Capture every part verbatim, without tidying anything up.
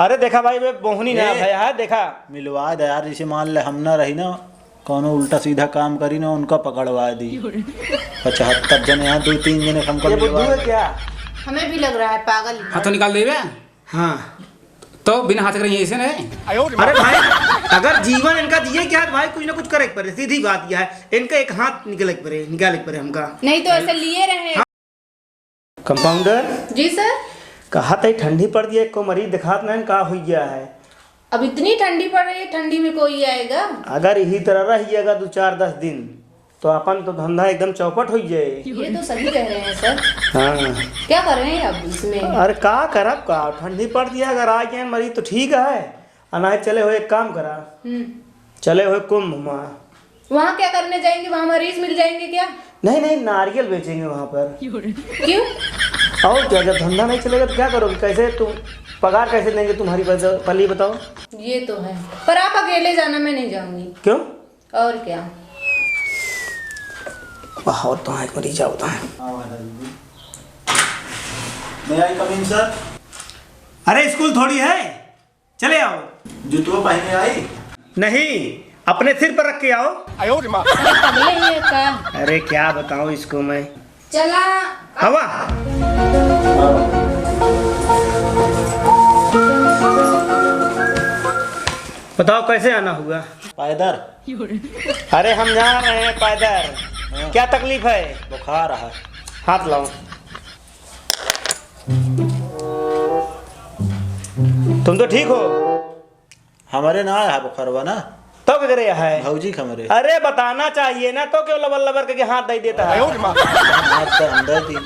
अरे देखा भाई, वे बोहनी ना ए, भया है, देखा। मिलवा दे यार, जैसे मान ले हम ना रही ना, कौनो उल्टा सीधा काम करी ना, उनका पकड़वा दी। पचहत्तर जने यहाँ, दो तीन जने हमको ये बुद्धू मिलवा है दे। क्या? हमें भी लग रहा है पागल। हाथों निकाल देबे। हाँ। तो बिना हाथ करे ऐसे नहीं। अरे भाई, अगर जीवन इनका जिए क्या भाई, कुछ ना कुछ करे के पड़े, सीधी बात यह है। इनका एक हाथ निकले के पड़े, निकाले के पड़े हमका। नहीं तो ऐसे लिए रहे। हाँ। कंपाउंडर? जी सर। कहा तई ठंडी पड़ दिया, एको मरीज दिखात नहीं, का हुई गया है? अब इतनी ठंडी पड़ रही है, ठंडी में कोई आएगा? अगर यही तरह रहिएगा दो चार दस दिन, तो अपन तो धंधा एकदम चौपट हो जाए। ये तो सही कह रहे हैं सर। हाँ। क्या कर रहे हैं अब इसमें? अरे का करब का, ठंडी पड़ दिया, अगर आ गए मरीज तो ठीक है, और नहीं चले हो एक काम करा, हम्म। चले हो कुंभ में। वहाँ क्या करने जाएंगे? वहाँ मरीज मिल जाएंगे क्या? नहीं, नहीं, नारियल बेचेंगे वहाँ पर। क्यों? और क्या, जब धंधा नहीं चलेगा तो क्या करोगे? कैसे तुम, पगार कैसे देंगे तुम्हारी, पहले बताओ। ये तो है, पर आप अकेले जाना, मैं नहीं जाऊंगी। क्यों? और क्या? वाह, और तो हाँ, एक मरीज आओ तो है। May I come in, sir? अरे, स्कूल थोड़ी है, चले आओ। जूतवा पहने आई? नहीं, अपने सिर पर रख के आओ। अरे पगले ही है का? अरे क्या बताऊं इसको मैं। चला। हवा। बताओ कैसे आना हुआ? पैदल। अरे हम जा रहे हैं पैदल। हाँ। क्या तकलीफ है? बुखार है। हाथ लाओ। तुम तो ठीक हो? हमरे ना आया है बुखारवा ना। तो के करे है? भौजी के हमरे। अरे बताना चाहिए ना, तो क्यों लबर लबर करके हाथ दे देता है? हाथ तो हम दे दी।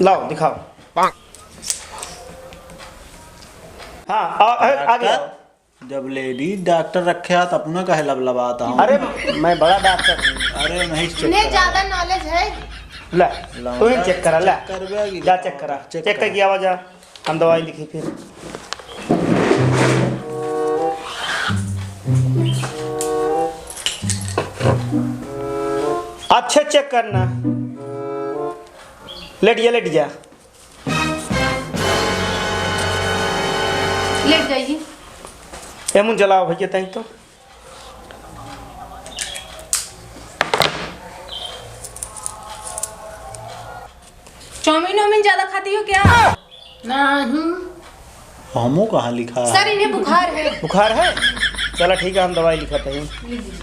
लाओ दिखाओ। हाँ, आ, आ, आगे आओ। डॉक्टर, जब लेडीज डॉक्टर रखे हाथ, अपना काहे लबलबाता हूँ? अरे मैं बड़ा डॉक्टर हूँ। अरे नहीं, चेक इन्हें करा। ज्यादा नॉलेज है। ले, लाओ, तू ही चेक करा, ले। चेक करबे की जा बताओ, चेक करा। चेक चेक करा। करके आवा जा, हम दवाई लिखी फिर। अच्छे चेक करना। लेट जा, लेट जा। लेट जाइए। एमुन जलाओ भैया, तैं तो। चाउमीन वाउमीन ज्यादा खाती हो क्या? नहीं। हमो कहाँ लिखा है? सर, इन्हें बुखार है। बुखार है? चला ठीक है, हम दवाई लिखत हैं। लीजिए।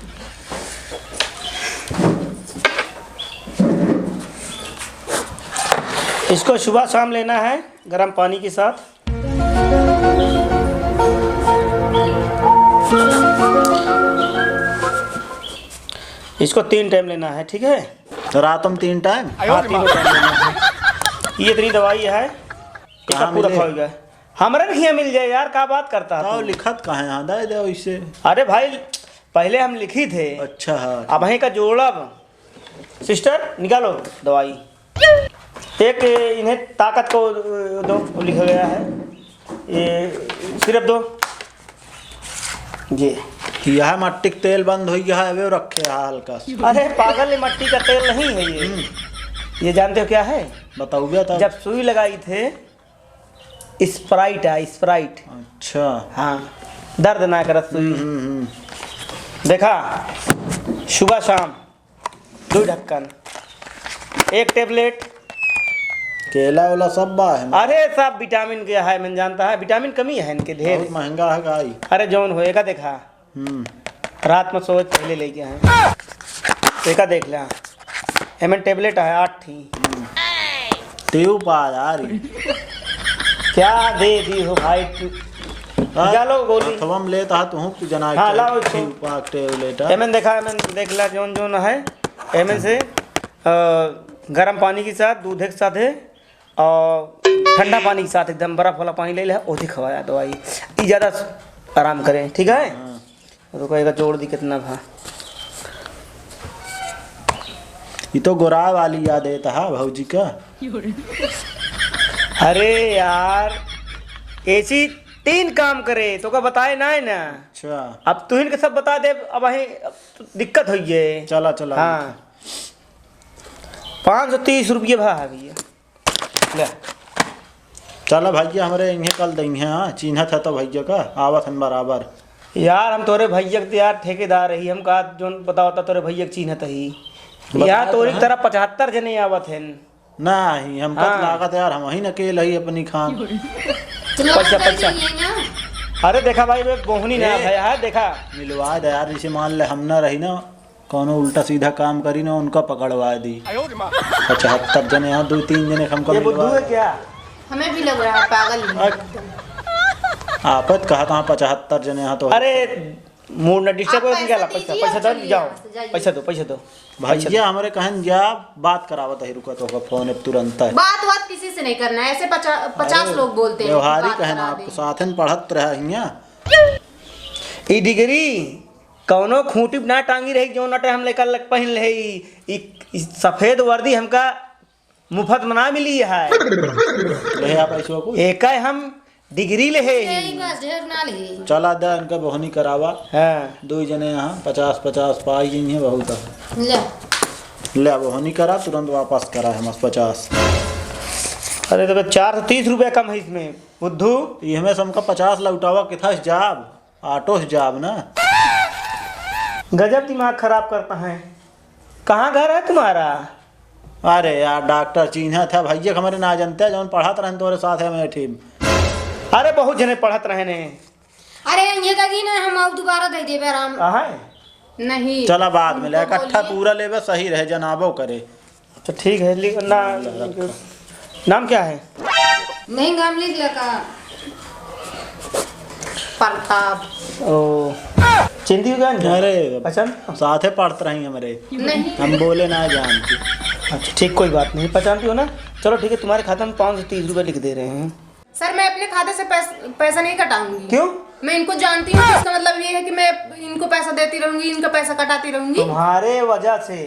इसको सुबह शाम लेना है गरम पानी के साथ। इसको तीन टाइम लेना है, ठीक है? तो रात में तीन टाइम? हाँ, तीनों टाइम लेना है। ये इतनी दवाई है, ये कहाँ कब पूरा मिले? खाओगे? हमरे नहीं मिल जाए यार, का बात करता है तो तू? लिखत कहाँ है? हाँ, दे दे इसे। अरे भाई, पहले हम लिखी थे। अच्छा, हाँ। अब वहीं का जोड़ब। सिस्टर, निकालो दवाई। एक इन्हें ताकत को, अ, दो, लिखा गया है। ये सिरप दो। ये। यह मट्टी का तेल बंद हो गया है, वो रखे है हल्का सा। अरे पागल, ये मट्टी का तेल नहीं है ये। हम्म। ये जानते हो क्या है? बताओ भैया तब। जब सुई लगाई थे, स्प्राइट है, स्प्राइट। अच्छा। हाँ, दर्द ना करत सुई। हम्म, हम्म, हम्म। देखा, सुबह शाम दो ढक्कन, एक टेबलेट। केला वेला सब बा है? अरे, सब विटामिन के है, मन जानता है, विटामिन कमी है इनके ढेर। बहुत महंगा है गाई। अरे, जौन होएगा, देखा। हम्म। रात में सोए पहले लेके आए। एका देख ला, एमन टेबलेट है आठ ठी। हम्म। तेऊ पा यार। क्या दे दी हो भाई तू? हाँ, जा लो गोली। हथवा में लेता है, तू हूँ जना हाँ, के लाओ इसको। ठीक पा टेबलेट है। एमन देखा, एमन देख ला, जौन जौन है, एमन से, अ, गरम पानी के साथ, दूध के साथ है, और ठंडा पानी के साथ एकदम बर्फ वाला पानी ले ले, ओथी खवाया दवाई, ई ज्यादा आराम करे, ठीक है? हाँ। रुको, एका जोड़ दी कितना भा। ई तो गोराय वाली याद है तहा भौजी का। अरे यार, एसी तीन काम करे, तोका बताए ना है ना। अच्छा। अब तुहिन के सब बता दे, अब वहीं दिक्कत होई है। चला, चला। हाँ। पाँच सौ तीस रुपये भा है भैया। ले। चला भइया, हमरे इन्हें कल दइहें, हाँ, चीन्हत है तो भइया का, आवत हन बराबर। यार, हम तोरे भइया के तो यार ठेकेदार रही, हम का जोन पता होता तोरे भइया के चीन्हत ही। बतावत यार, तोरी रहे। तरफ पचहत्तर जने आवत हैं। नहीं, हमका तो हाँ। लागत यार, हम ही न अकेल ही अपनी खान। तो पैसा, पैसा। अरे देखा भाई, मैं बोहनी ना ए। भया है, देखा। मिलवा दे यार, जैसे मान ले हम ना रही ना, कौनो उल्टा सीधा काम करी ना, उनका पकड़वा दी। पचहत्तर जने यहाँ, दो तीन जने हमका ये बुद्धू मिलवा है दे। क्या? हमें भी लग रहा है पागल ही है अ-, एकदम। आपत कहा था पचहत्तर जने यहाँ तो। अरे, मूड ना डिस्टर्ब आप हो, पैसा निकाला, पैसा, दीजिए, पैसा हम दो, चलिए जाओ। यहाँ से, जाइए। पैसा दो, पैसा दो। पैसा भैया, दो। हमरे कहन जा, बात करावत है, रुका तो होगा फोन अब तुरंत है। बात, बात किसी से नहीं करना है, ऐसे पचा-, पचास अरे, लोग बोलते हैं कि व्यवहारिक बात है ना, करा आपके दें। साथ में पढ़त रहा हियाँ। ई डिग्री कौनो खूंटी पे ना टांगी रही, जो नटे हम लेकर लग पहिन ले, ई, ई, ई सफेद वर्दी हमका मुफ्त में ना मिली है। ले आप ऐसे हो कुछ? एका हम डिग्री ले है। यही बस, ढेर ना ले। चला दा, इनका बोहनी करावा। हाँ। दो जने यहाँ पचास पचास पाई गई हैं, बहुत है। ले। ले, बोहनी करा, तुरंत वापस करा है, मस्त पचास। अरे, तो चार सौ तीस रुपया कम है इसमें, बुद्धू। ये हमें से हमका पचास लौटावा, किथा से जाब? ऑटो से जाब ना। गजब दिमाग खराब करता है। कहाँ घर है तुम्हारा? अरे यार, डॉक्टर चीन्हा था भैया, हमरे ना जानते, जौन पढ़त रहन तोरे साथ है, मैं ठीक। अरे, बहुत जने पढ़त रहने। अरे, ये दगी ना, हम अब दोबारा दे देबे आराम। कहाँ है? नहीं। चला, बाद में ले, उनको इकट्ठा बोलिए। पूरा लेबे, सही रहे, जनाबो करे। तो ठीक है, लिख ना। ले, रखा। नाम क्या है? नहीं, नाम लिख लेता। प्रताप। ओ, चिंदी हो गया ना? अरे, पहचान? साथे पढ़त रही हमरे। नहीं। हम बोले ना जानती। अच्छा, ठीक, कोई बात नहीं, पहचानती हो ना? चलो ठीक है, तुम्हारे खाते में पाँच सौ तीस रुपये लिख दे रहे हैं। सर, मैं अपने खाते से पैस-, पैसा नहीं कटाऊंगी। क्यों? मैं इनको जानती हूँ, इसका मतलब ये है कि मैं इनको पैसा देती रहूंगी, इनका पैसा कटाती रहूंगी। तुम्हारे वजह से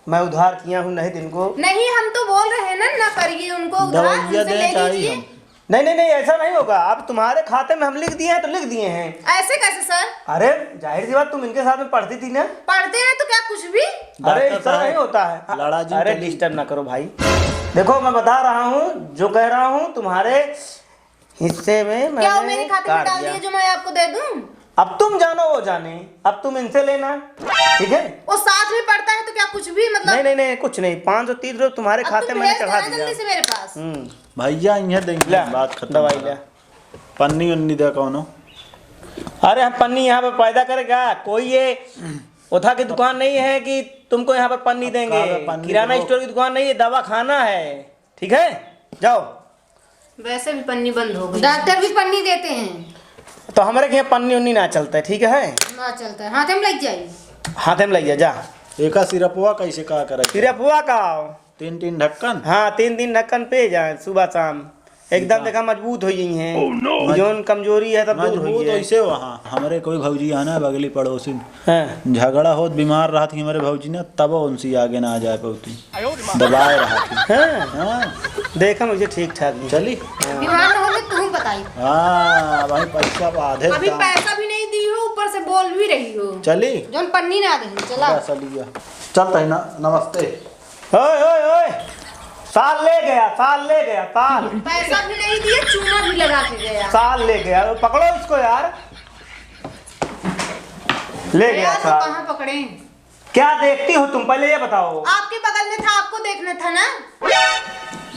मैं उधार किया हूँ नहीं दिन को। नहीं, हम तो बोल रहे हैं ना, ना करिए उनको उधार, दवाइयाँ हमसे दे ले चाहिए लीजिए। हम। नहीं, नहीं, नहीं, ऐसा नहीं होगा। अब तुम्हारे खाते में हम लिख दिए हैं तो लिख दिए हैं। ऐसे कैसे सर? अरे, जाहिर सी बात, तुम इनके साथ में पढ़ती थी ना। पढ़ते हैं तो क्या कुछ भी? अरे, डॉक्टर इस तरह साहब, नहीं होता है। लड़ा जी अरे, चली। डिस्टर्ब ना करो भाई। देखो, मैं बता रहा हूँ, जो कह रहा हूँ तुम्हारे हिस्से में क्या वो मैंने मेरे खाते में काट डाल दिया। दिए जो मैं आपको दे दूँ? अब तुम जानो वो जाने, अब तुम इनसे लेना, ठीक है? वो साथ में पढ़ता है तो क्या कुछ भी, मतलब? नहीं, नहीं, नहीं, कुछ नहीं। पाँच सौ तीस रुपये तुम्हारे अब खाते तुम में मैंने भेज चढ़ा देना दिया। जल्दी से मेरे पास। हम्म। भैया, इन्हें देंगे, ले, बात खत्म दवाई करा। ले। पन्नी उन्नी दे कौनो। अरे, हम पन्नी यहाँ पे पैदा करेगा कोई? ये ओथा की दुकान नहीं है कि तुमको यहाँ पर पन्नी अब देंगे। कहाँ पे पन्नी किराना देबो? स्टोर की दुकान नहीं है, दवाखाना है, ठीक है? जाओ। वैसे भी पन्नी बंद हो गई। डॉक्टर भी पन्नी देते हैं। तो हमरे के यहाँ पन्नी उन्नी ना चलता है, ठीक है? ना चलता है, हाथे में लग जाई। हाथे में लग जा, जा। एका सिरपवा कैसे का करे? सिरपवा का? तीन तीन ढक्कन? हाँ, तीन तीन ढक्कन पे जाए सुबह शाम, एकदम हाँ। देखा मजबूत हो गई हैं। Oh no! जौन कमजोरी है, तब दूर हो मजबूत गई है। ऐसे वहाँ हमरे कोई भौजी आना है, बगली पड़ोसी में। हाँ। झगड़ा होत, बीमार रहत ही हमरे भौजी ना, तब उनसे आगे ना आ जाए पौती। दबाए रहत ही। हाँ। हाँ। देखा मुझे ठीक ठाक नहीं। चली? हाँ। बीमार ना होले तू बताई। हाँ, भाई पैसा आधे अभी दाम। पैसा भी नहीं दी हो, ऊपर से बोल भी रही हो। चली? जौन पन्नी ना दे, चला। चलिए। चलता है ना, नमस्ते। ओए, ओए, ओए, साल ले गया, साल ले गया, साल। पैसा भी नहीं दिया, चूना भी लगा के गया। साल ले गया, पकड़ो इसको यार। ले गया गया तो साल। कहाँ पकड़े? क्या देखती हो तुम, पहले ये बताओ। आपके बगल में था, आपको देखना था ना।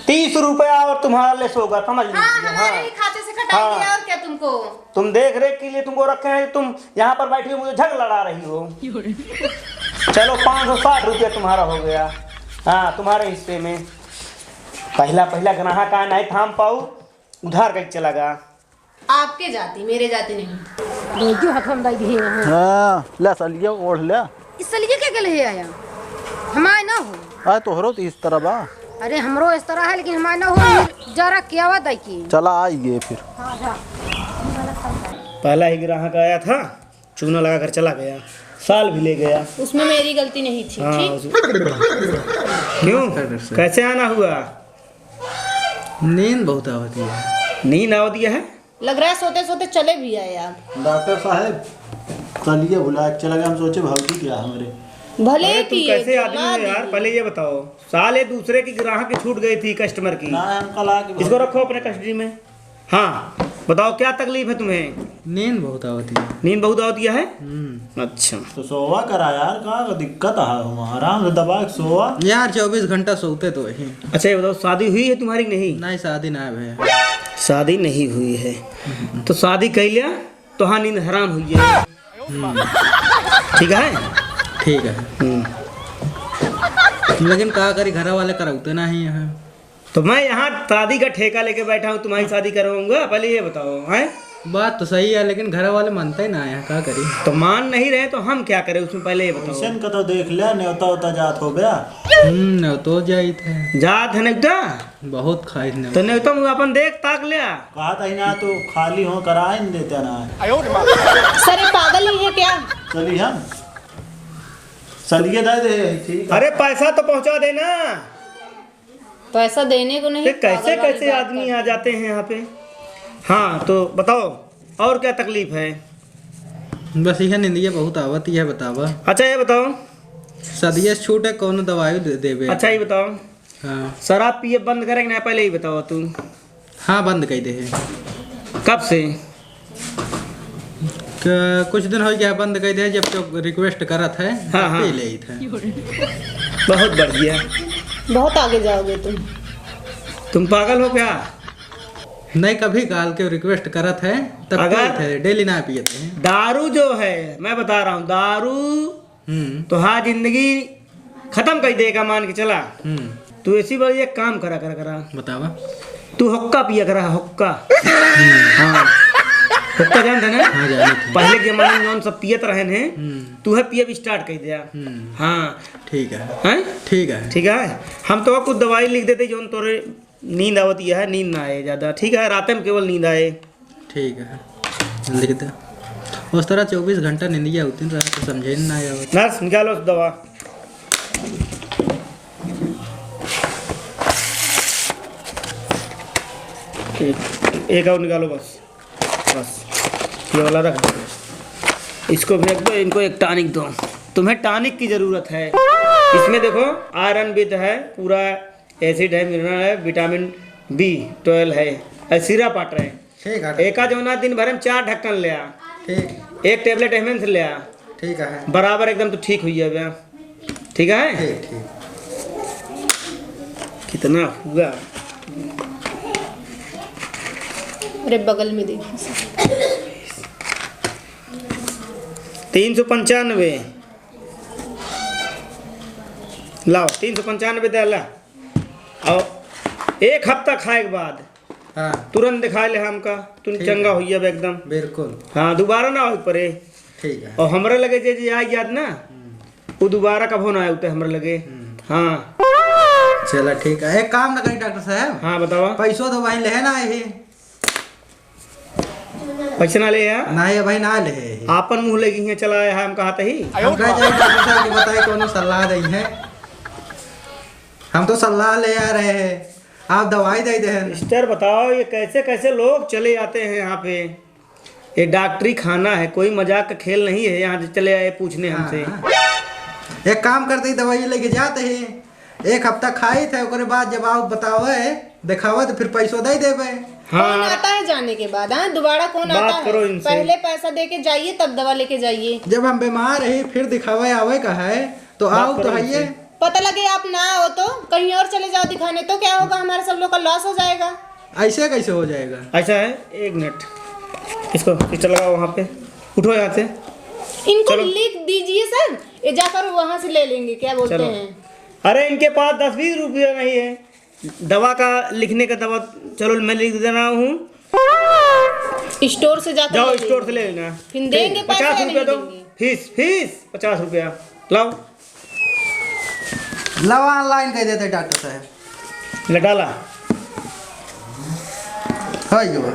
तीस रुपया और तुम्हारा लेस होगा, समझ हाँ, लीजिए। हमारे हाँ। ही खाते से कटाएंगे, हाँ। और क्या तुमको? तुम देख रेख के लिए तुमको रखे हैं, तुम यहाँ पर बैठी हो, मुझे झगड़ा लड़ा रही हो। चलो, पाँच सौ साठ रुपया तुम्हारा हो गया, हाँ, तुम्हारे हिस्से में। पहला, पहला ग्राहक आया, नहीं थाम पाऊ, उधार करके चला गया। आपके जाति, मेरे जाति नहीं। भेजू हाथ हम दाई दिए हैं। हाँ, ले सलिया ओढ़ ले। इस सलिया क्या के लिए आया? हमारे ना हो। आ, तोहरो तो इस तरह बा। अरे, हमरो इस तरह है, लेकिन हमारे ना हो, जरा क्या बात है कि? चला आइए फिर। हाँ, जा। पहला ही ग्राहक आया था, चूना लगा कर चला गया, साल भी ले गया। उसमें मेरी गलती नहीं थी, हाँ, ठीक? उस-, क्यों? नमस्कार, डॉक्टर साहब। कैसे आना हुआ? नींद बहुत आवती है। नींद आवती है? लग रहा है सोते सोते चले भी आए आप। डॉक्टर साहब, चलिए बुला के चला गया, हम सोचे भौजी क्या हमारे। भले अरे, तुम किए, कैसे आदमी हो यार? पहले ये बताओ, साले दूसरे की ग्राहक की छूट गई थी, कस्टमर की। ना, हम कल आके इसको रखो अपने कस्टडी में। हाँ, बताओ, क्या तकलीफ है तुम्हें? नींद बहुत आवती है। नींद बहुत आवती है? हम्म। अच्छा। तो सोवा करा यार, का दिक्कत है? हम आराम से दबा के सोवा। यार, चउबीस घंटा सोते तो ही। अच्छा, ये बताओ, शादी हुई है तुम्हारी कि नहीं? नहीं, शादी ना है भैया। शादी नहीं हुई है, तो शादी कर लिया तो हाँ, नींद हराम हुई है। हम्म। ठीक है? ठीक है। हम्म। लेकिन का करी, घर वाले करावते ना ही हैं। तो मैं यहाँ शादी का ठेका लेके बैठा हूँ, तुम्हारी शादी करवाऊंगा? पहले ये बताओ, हैं? बात तो सही है, लेकिन घर वाले मानते ही ना हैं, का करी? तो मान नहीं रहे तो हम क्या करें उसमें, पहले ये बताओ। हुसैन का तो देख लिया, न्योता होता जात हो गया। हम्म, न्योतो जाइत है। जात है न्योता? बहुत खाइत न्योता। तो न्योता मुँह अपन देख ताक लिया। कहा था ही ना, तो खाली हो, कराए नहीं देते ना। सर, ये पागल ही है क्या? चलिए हम। चलिए दे दे, ठीक है। अरे, पैसा तो पहुँचा देना। पैसा देने को नहीं, ये कैसे पागल वाली कैसे बात आदमी करते आ हैं। जाते हैं यहाँ पे। हाँ, तो बताओ, और क्या तकलीफ है? बस यह निंदिया बहुत आवत, यह बतावा। अच्छा, ये बताओ। सदिये से छूटे, कौनो दवाई दे देबे? अच्छा, ये बताओ। हाँ। शराब पिए बंद करे कि ना, पहले ही बताओ तू। हाँ, बंद कर दे है। कब से? क-, कुछ दिन हो गया बंद कर दे, जब तो रिक्वेस्ट करत है, हाँ, तब हाँ। पी लेत है। बहुत बढ़िया। बहुत आगे जाओगे तुम। तुम पागल हो क्या? नहीं, कभी काल के रिक्वेस्ट करत है, तब अगर पीत है, डेली ना पियत है। दारू जो है, मैं बता रहा हूँ, दारू हम्म। तो हाँ, जिंदगी खत्म कर देगा, मान के चला। हम्म। तू ऐसी बार एक काम करा, करा, करा। बतावा। तू हुक्का पिया करा, हुक्का। हम्म। हाँ। हुक्का जानत है ना? हाँ, जानत है। पहले के जमाने में जौन सब पियत रहन हैं, हम्म। तू है पियब start कर दिया। हम्म। हाँ। ठीक है। हैं? ठीक है। ठीक है। हम तो कुछ दवाई लिख देते जौन तोरे नींद आवत यह है, नींद ना आए ज्यादा। ठीक है, रात में केवल नींद आए। ठीक है, लिख दे। उस तरह चउबीस घंटा निंदिया होती रहा तो समझे ना आया। नर्स, निकालो दवा। एक, एक और निकालो बस। बस, ये वाला रख दो। इसको फेंक दो, इनको एक टॉनिक दो। तुम्हें टॉनिक की जरूरत है। इसमें देखो, आयरन भी तो है, पूरा एसिड है, मिनरल है, विटामिन बी ट्वेल्व है, और सिरप आट रहे हैं। ठीक है। एका जौना दिन भर में चार ढक्कन ले आ। ठीक। एक टेबलेट एहमें से ले आ। ठीक है। बराबर एकदम तो ठीक हुई है भैया। ठीक है? ठीक, ठीक। कितना हुआ? अरे, बगल में देखिए। तीन सौ पंचानवे। लाओ, तीन सौ पंचानवे दे ला। और एक हफ्ता खाए के बाद हाँ। तुरंत दिखाए ले हमका, तुम ठीक चंगा है। होइया बे एकदम। बिल्कुल। हाँ, दोबारा ना हो परे। ठीक है। और हमरे लगे जे, जे आई याद ना, हम्म। वो दोबारा कभो ना आए उते हमरे लगे। हम्म। हाँ। चला ठीक है, एक काम ना करी डॉक्टर साहब। हाँ, बतावा। पैसो तो वहीं ले ना आए ही। पैसे ना ले है? ना, ये भाई ना ले है। आपन मुँह लेके यहाँ चला आया है, हम कहा तही। हम कह जाए डॉक्टर साहब को बताए, कोनो सलाह दई है। हम तो सलाह ले आ रहे हैं, आप दवाई दे दे हैं। मिस्टर, बताओ, ये कैसे कैसे लोग चले आते हैं यहाँ पे? ये डॉक्टरी खाना है, कोई मजाक का खेल नहीं है। यहाँ से चले आए पूछने हाँ, हमसे। हाँ। एक काम करते ही, दवाई लेके जाते ही, एक हफ्ता खाई थे, ओकरे बाद जब आओ बतावे, देखावे, तो फिर पैसो दे देबे। हाँ। कौन आता है जाने के बाद, हाँ? दोबारा कौन बात आता है? करो इनसे। पहले पैसा दे के जाइए, तब दवा लेके जाइए। जब हम बीमार रही, फिर दिखावे आवे का है, तो बात आओ तो करो आइए। इनसे। पता लगे आप ना आओ तो कहीं और चले जाओ दिखाने, तो क्या होगा? हमारा सब लोग का लॉस हो जाएगा। ऐसे कैसे हो जाएगा? ऐसा है, एक मिनट, इसको सिस्टर लगाओ वहाँ पे, उठो यहाँ से। इनको चलो। लिख दीजिए सर, ये जाकर वहाँ से ले लेंगे, क्या बोलते चलो। हैं? अरे, इनके पास दस बीस रुपया नहीं है, दवा का लिखने का दवा, चलो मैं लिख दे रहा हूँ। स्टोर से जाकर जाओ, ले स्टोर से लेंगे। ले लेना। फिर देंगे ठीक, पैसे या पचास रुपया नहीं दो। देंगे? फीस, फीस पचास रुपया। लाओ। लावा, ऑनलाइन कह देते डॉक्टर साहब। ले डाला। हाँ, ये बा।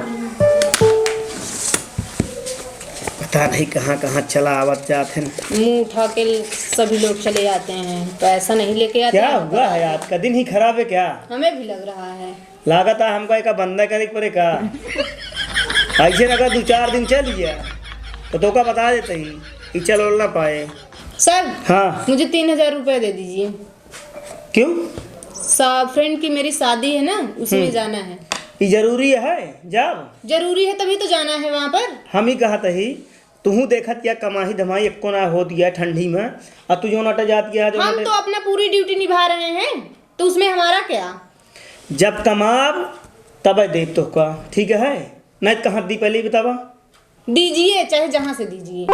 पता नहीं कहाँ कहाँ चला आवत जात है। मुंह उठा के सभी लोग चले जाते हैं, पैसा नहीं लेके आते क्या हैं। हुआ है आज का दिन ही खराब है क्या? हमें भी लग रहा है। लागत है हमका एका बंदा करे के पड़े का? ऐसे ना अगर दो चार दिन चल गया तो तोका बता देते ही कि चल ना पाए। सर, हाँ। मुझे तीन हजार रुपए दे दीजिए। क्यों? सा-, फ्रेंड की मेरी शादी है ना, उसमें हम्म। जाना है। ये जरूरी है? जाओ। जरूरी है तभी तो जाना है वहाँ पर। हम ही कहत ही, तुहूँ देखत या कमाही धमाही एक्को ना होत या ठंडी में, और तू जो नटे जात या, जो हम नटे तो अपना पूरी ड्यूटी निभा रहे हैं, तो उसमें हमारा क्या? जब कमाब, तब देब तोहका, ठीक है? नहीं तो कहाँ दी, पहले ही बतावा। दीजिए, चाहे जहाँ से दीजिए।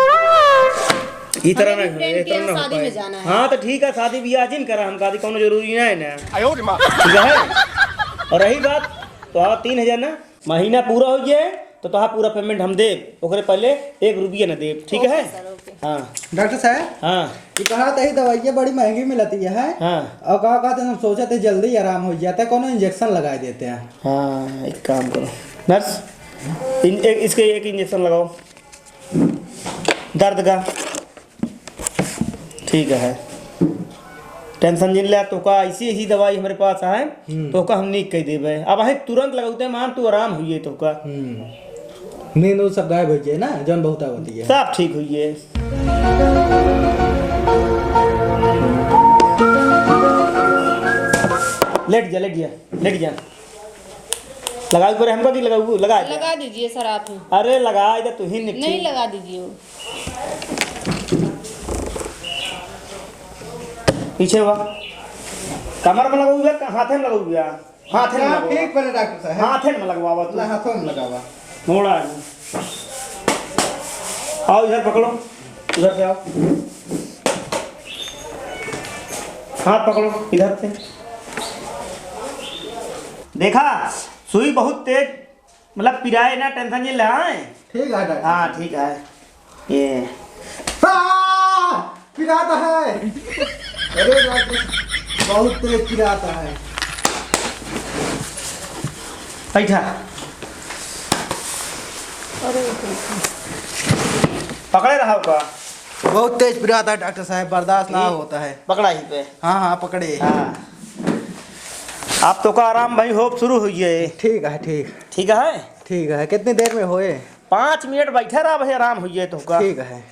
ई तरह हमें ना, भी फ्रेंड ई के तरह यहाँ ना हो शादी पाए। में जाना है। हाँ, तो ठीक है, शादी ब्याह जिन करा, हम कहते कौनो जरूरी ना है ना। आयो रे माँ। ठीक है? और रही बात, तो हाँ, तीन हजार ना, महीना पूरा हो जाए, तो तोहार पूरा पेमेंट हम देब, ओकरे पहले एक रुपया ना देब, ठीक है? ओके सर, ओके। हाँ। डॉक्टर साहब, हाँ। ये कहा था, ये दवाइयाँ बड़ी महंगी मिलती है, हैं? हाँ। और कहा, कहा था, हम सोचा थे जल्दी आराम हो जाता है, कौनो इंजेक्शन लगा देते हैं। हाँ, एक काम करो, नर्स, इन-, एक, इसके एक इंजेक्शन लगाओ दर्द का। ठीक है, टेंशन जिन ले, तोका ऐसी, ऐसी दवाई हमरे पास है, हम्म। तोका हम नीक कह देबे। अब है तुरंत लगाते मान तू आराम हुई है तोका। हम्म। नींद उंद सब गायब हो जाए ना, जौन बहुत आवती है। सब ठीक हुई है। लेट जा, लेट जा, लेट जा। लगाऊ पर हमका कि लगाऊ? लगा दे। लगा दीजिए सर, आप ही। अरे लगा दे, तू ही निपटी। नहीं, लगा दीजिए वो। पीछे हुआ। कमर में लगाऊ या हाथे में लगाऊ या? हाथे में हाँ, लगाऊ। ठीक बने डॉक्टर साहब। हाथे में लगवावा तू। ला, हाथों में लगावा। मोड़ा आगे। आओ इधर पकड़ो, इधर से आओ। हाथ पकड़ो इधर से। देखा, सुई बहुत तेज, मतलब पिराए ना, टेंशन ये ले आए। ठीक है डॉक्टर। हाँ, ठीक है। ये। आ! पिराता है। अरे डॉक्टर, बहुत तेज पिराता है। बैठा। अरे। पकड़े रहा का? बहुत तेज पिराता है डॉक्टर साहब, बर्दाश्त ना ये होता है। पकड़ा ही पे। हाँ, हाँ, पकड़े। हाँ। आप तोका आराम भाई होप शुरू हुई है। ठीक है, ठीक। ठीक है? ठीक है, कितनी देर में होए? पाँच मिनट बैठा रहा भाई, आराम हुई है तोका। ठीक है।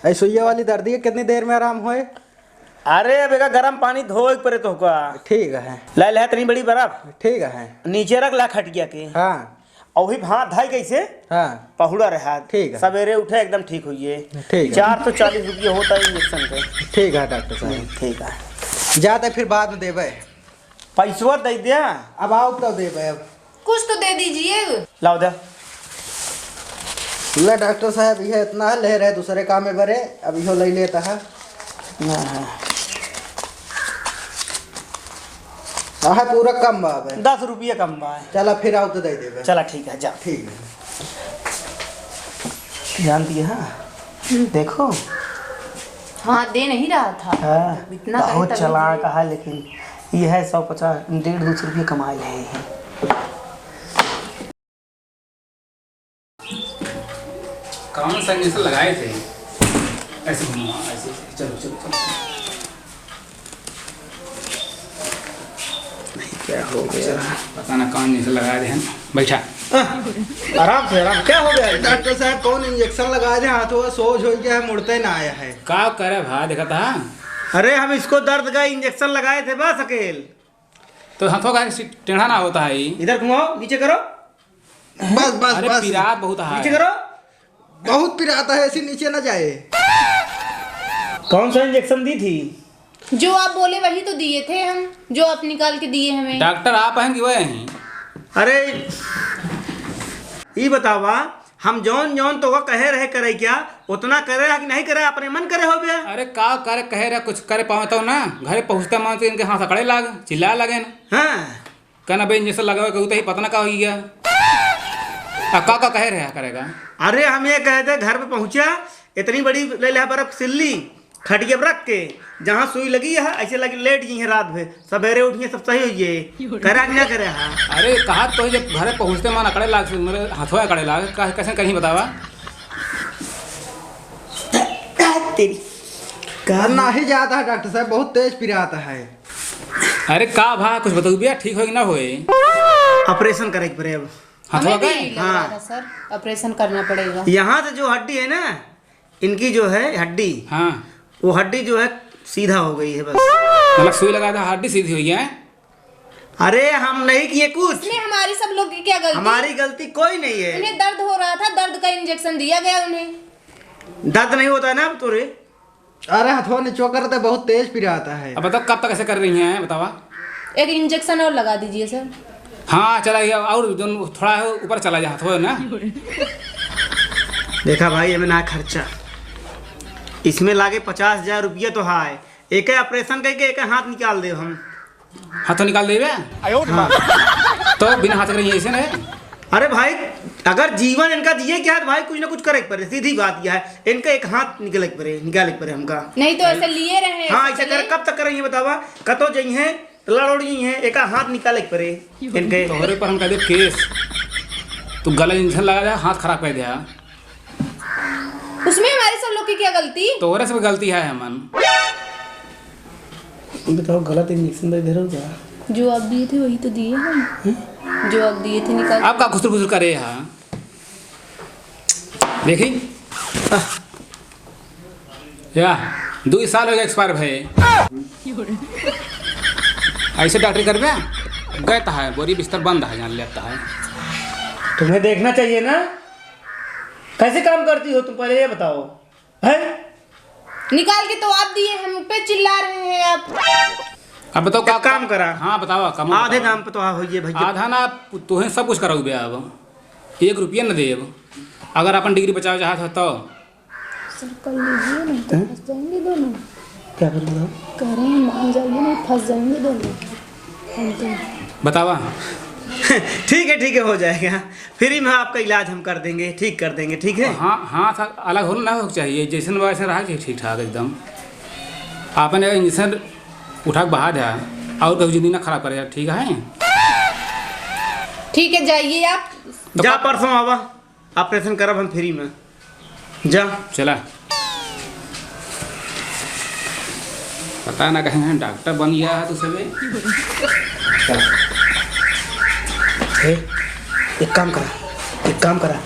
ऐ सुइया वाली दर्दी के कितनी देर में आराम होए? अरे, अब एका गरम पानी धोए के पड़े तोहका। ठीक है। ला, ला, इतनी बड़ी बर्फ। ठीक है। नीचे रख ला खटिया के। हाँ। और वही हाथ धाई कैसे? हाँ। पहुड़ा रहा। ठीक है। सवेरे उठे एकदम ठीक हुई है। ठीक है। चार सौ चालीस रुपये होता है इंजेक्शन के। ठीक है डॉक्टर साहब। ठीक है। जाते फिर बाद में देबे। पैसवा दे दे। अब आओ तो देबे अब। कुछ तो दे दीजिए। लाओ दे। ले डॉक्टर साहब, यह इतना है, ले रहे दूसरे काम में बरे, अब इहो ले लेता है। ना है। हाँ, है पूरा कम बा बे। दस रुपये कम बा। चला, फिर आओ तो दे देबे। चला, ठीक है, जा। ठीक है। जानती है, हाँ? हम्म। देखो। हाँ, दे नहीं रहा था। हाँ, इतना कहे बहुत तभी चालाक दिए। है, लेकिन ये है सौ पचास, डेढ़ दो सौ रुपये कमाए ले हैं। कौन सा इंजेक्शन लगाए थे? ऐसे घुमाओ, ऐसे, चलो, चलो, चलो। नहीं, क्या हो गया? पता ना कौन इंजेक्शन लगाए थे। बैठा। आराम से, आराम। क्या हो गया? डॉक्टर साहब, कौन इंजेक्शन लगाए थे? हाथों का सोज हो गया है, मुड़ते ना आया है। का करे भा, देखा था? अरे, हम इसको दर्द का इंजेक्शन लगाए थे बस, अकेल। तो हाथों का टेढ़ा ना होता है ये। इधर घुमाओ, नीचे करो। बस, बस, अरे, बस। पिरात बहुत है। नीचे करो। बहुत पिराता है, ऐसे नीचे ना जाए। कौन सा इंजेक्शन दी थी? जो आप बोले वही तो दिए थे हम, जो आप निकाल के दिए हमें। डॉक्टर आप हैं कि वह हैं? अरे, ई बतावा, हम जौन जौन तोका कहे रहे करे क्या, उतना करे रहा कि नहीं करे, अपने मन करे हो बे? अरे का करे, कहे रहे कुछ करे पावे तो ना, घरे पहुँचते मान तो इनके हाथ अकड़े लाग, चिल्ला लगे ना। हाँ। कहना बे इंजेक्शन लगावे के, उ तो ही पता ना का हो गया। आ का का कहे रहे करेगा? अरे हम ये कहे थे घर पे पहुँचा, इतनी बड़ी ले ले बर्फ सिल्ली, खटिया पर रख के, जहाँ सुई लगी है, ऐसे लगी लेट गई है रात भर, सवेरे उठिए सब सही होइए। करा कि ना करे है? अरे कहा तो जब घरे पहुँचते मान अकड़े लाग, मेरे हाथों अकड़े लाग, का-, कैसे कहीं बतावा? तेरी का नहीं जाता है डॉक्टर साहब, बहुत तेज पिराता है। अरे का भा, कुछ बताओ भैया, ठीक होए कि ना होए? ऑपरेशन करे के पड़े अब। हाथवा हमें भी का? लग रहा हाँ। था सर, ऑपरेशन करना पड़ेगा। यहाँ से जो हड्डी है ना, इनकी जो है हड्डी, हाँ। वो हड्डी जो है सीधा हो गई है बस। मतलब सुई लगा था, हड्डी सीधी हुई है? अरे हम नहीं किए कुछ। इसमें हमारी सब लोग की क्या गलती? हमारी गलती कोई नहीं है। उन्हें दर्द हो रहा था, दर्द का इंजेक्शन दिया गया उन्हें। दर्द नहीं होता है ना अब तोरे? अरे हथवा निचोड़ कर तो बहुत तेज पिराता है। अब बताओ कब तक ऐसे कर रही हैं, बतावा। एक इंजेक्शन और लगा दीजिए सर। हाँ चला गया, और जो थोड़ा है ऊपर चला जा, हथवा ना। देखा भाई, एमे ना खर्चा, इसमें लागे पचास हजार रुपया तो है। एक ऑपरेशन करके एक हाथ निकाल देब हम। हाथ निकाल देबे? आयो रे माँ। तो बिना हाथ के रही ऐसे नहीं। अरे भाई, अगर जीवन इनका जिए क्या है तो भाई कुछ ना कुछ करे के पड़े, सीधी बात यह है। इनका एक हाथ निकले के पड़े, निकाले के पड़े हमका। नहीं तो ऐसे लिए रहे, हाँ, ऐसे ऐसे करे, चले। कब तक करे ये बतावा? कतो जइहें तो लड़ोड़ जइहें, एक हाथ निकाले के पड़े इनके। तोहरे पर हम कह दे केस, तू गला इंजेक्शन लगा दे, हाथ खराब कर दिया। उसमें हमारी सब लोग की क्या गलती? तोहरे सब गलती है हमन। बताओ, गलत इंजेक्शन दे दे रहे हो क्या? जो आप दिए थे वही तो दिए हैं। हम्म? जो आप दिए थे निकाल। आप का खुसर फुसर करे हा? देखी, आह, या दो साल हो गया एक्सपायर भए। ऐसे डॉक्टरी करबे? गए तो है, बोरी बिस्तर बंद है, जान लेता है। तुम्हें देखना चाहिए ना, कैसे काम करती हो तुम, पहले ये बताओ। हैं? निकाल के तो आप दिए, हम पे चिल्ला रहे हैं आप। अब बताओ एक का काम करा। हाँ बताओ, कम आधे बताओ। दाम पे तो हाँ होइए भैया। आधा ना, तोहे सब कुछ कराऊ बे अब। एक रुपया न देब। अगर अपन डिग्री बचावे चाहत हो तो। सर कर लीजिए, नहीं तो हैं? फंस जाएंगे दोनों। क्या करूँगा? कह रहे हैं मान जाइए, नहीं फंस जाएंगे दोनों। हम तो बतावा। ठीक है, ठीक है, हो जाएगा। फ्री में आपका इलाज हम कर देंगे, ठीक कर देंगे, ठीक है? हाँ, हाथ अलग होना ना हो चाहिए, जैसन वैसे रहा चाहिए ठीक ठाक एकदम। आपने इंजेक्शन उठा के बहा दिया, और कभी जिंदगी ना खराब करे, ठीक है? ठीक है, जाइए आप। तो जा, कब परसों आवा, ऑपरेशन करब हम फ्री में। जा। चला। पता ना कहीं डॉक्टर बन गया है तो सबे। चल। ए, एक काम करा, एक काम करा,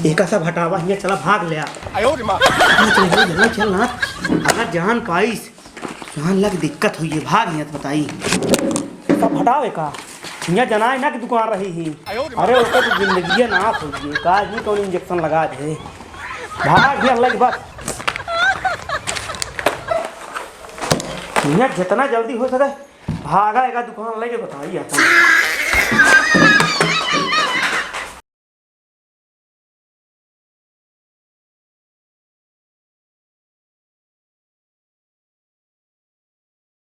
एका सब हटावा, हियाँ चला, भाग ले आ। आयो रे माँ। चल, चल, चल, चल, चल, ना। अगर जान पाइस, जान लग दिक्कत हुई है, भाग हियाँ से बताई। सब हटावे का? हियाँ जनाए ना कि दुकान रही ही। अरे ओकर तो जिंदगी नाश हो गई, का आदमी कौन इंजेक्शन लगा दे। भाग हियाँ लग बस। हियाँ जितना जल्दी हो सके भागा, एका दुकान लेके बताई आता।